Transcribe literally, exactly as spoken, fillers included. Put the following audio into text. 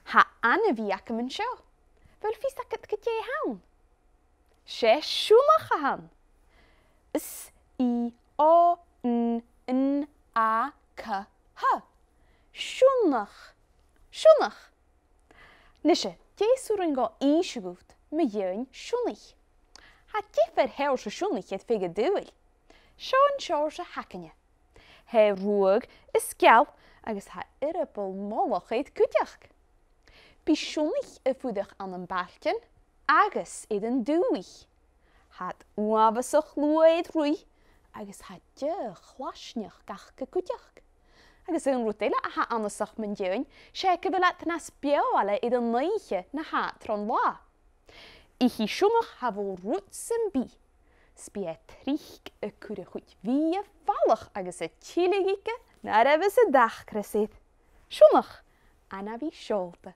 Tha ainmhidh agam an seo. A bheil fios agad gu dè th' ann? 'S e sionnach a th' ann. S, I, O, N, N, A, C, H. Sionnach. Sionnach. Nise, dè 's urrainn dhomh innse dhut mu dheidhinn sionnaich? Tha diofar sheòrsa sionnach air feadh an t-saoghail. Seo an seòrsa th' againne. Tha e ruadh is geal agus tha earball molach air cuideachd. Bidh sionnaich a' fuireach ann am bailtean agus air an dùthaich. Tha iad uabhasach luath air ruith agus tha iad deagh-chlaisneachd aca cuideachd. Agus aon rud eile a tha annasach mun deidhinn, 's e gu bheil iad nas beòthaile air an oidhche na tha iad tron latha. Ithidh sionnach a tha bho rud sam bith, 's bidh e tric a' cur a chuid bhiadh falach agus a' tilleadh thuige nuair a bhios an t-acras air. Sionnach, ainmhidh seòlta.